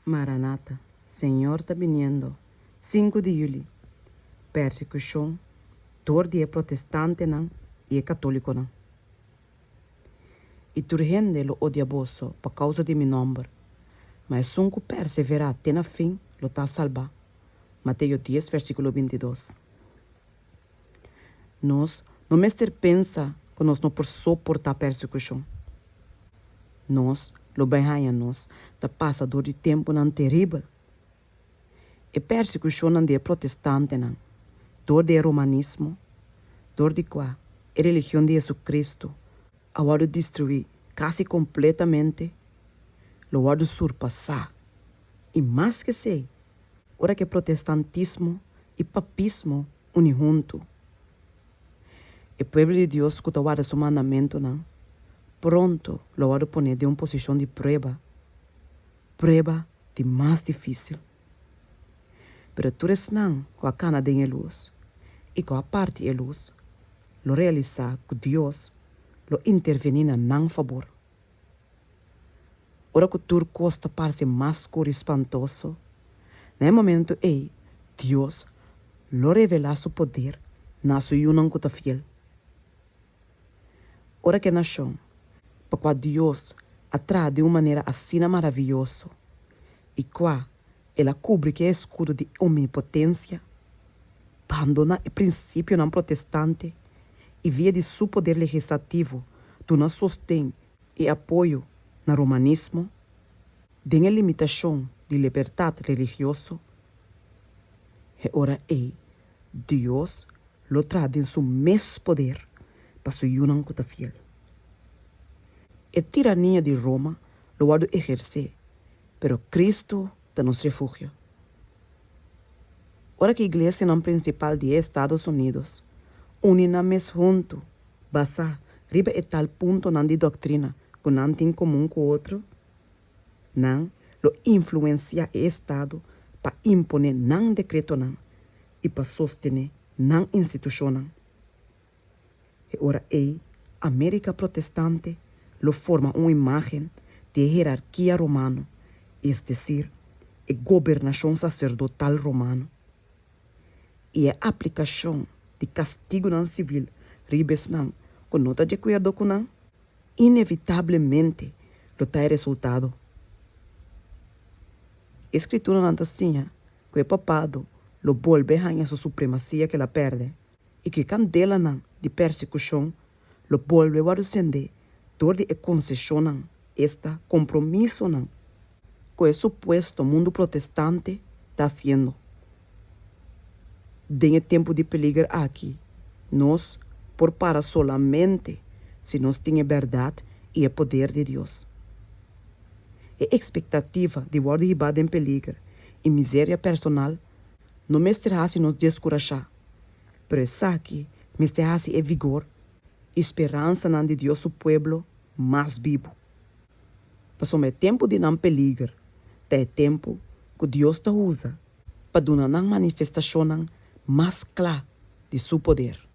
Maranata, Señor ta biniendo, sinku di yüli, Persekushon dor di e protestantenan i e katólikonan. I tur hende lo odia boso pa kousa di mi nòmber, ma esun ku perseverá te na fin lo ta salbá. Mateo dies versíkulo bintidos. Nos no mester pensa ku nos no por soportá persekushon. Nos lo bai haña nos ta pasa dor di tempunan teribel. E persekushonnan di e protestantenan dor di e romanismo, dor di kua e religion di Hesukristu a wòrdu destruí kasi kompletamente, lo wòrdu surpasá. I mas ku esei, ora ku e protestantismo i papismo uni huntu. E pueblo di Dios ku ta warda su mandamentunan pronto lo wòrdu poné den un posishon di prueba, prueba di mas difísil. Pero tur esnan ku a kana den e lus i ku a parti e lus lo realisá ku Dios lo intervení na nan fabor. Ora ku tur kos ta parse mas skur i spantoso, na e momentu ei Dios lo revelá su poder na su yunan ku ta fiel. Ora ku e nashon pa kua Dios a traha den un manera asina maravioso i kua el a kubri ku e eskudo di omnipotensia, bandoná e prinsipionan protestante i via di su poder legislativo duna sosten i apoyo na romanismo den e limitashon di libertat religioso, e ora ei Dios lo traha den su mes poder pa su yunan ku ta fiel. E tirania di Roma lo wòrdu ehersé, pero Kristu ta nos refugio. Ora ku iglesianan prinsipal di e Estados Unidos uni nan mes huntu basá riba e tal puntonan di doktrina ku nan tin komun ku otro, nan lo influensiá e estado pa imponé nan dekretonan i pa sostené nan institushonnan. E ora ei Amérika protestante lo forma un imágen di e herarkia romano, es desir, e gobernashon saserdotal romano. I e aplikashon di kastigunan sivil riba esnan ku no ta di akuerdo ku nan, inevitablemente lo ta e resultado. E Skrituranan ta siña ku e papado lo bolbe haña su supremasia ku el a pèrdè i ku e kandelanan di persekushon lo bolbe wòrdu sendé dor di e konseshonnan, esta, kompromisonan, ku e supuesto mundu protestante ta hasiendo. Den e tempu di peliger aki, nos por para solamente si nos tin e bèrdat i e poder di Dios. E ekspektativa di wòrdu hibá den peliger i miseria personal no mester hasi nos deskurashá, pero esaki mester hasi e vigor i speransanan di Dios su pueblo mas bibu. Pasobra e tempu di nan peliger ta e tempu ku Dios ta usa pa duna nan manifestashonnan mas kla di su poder.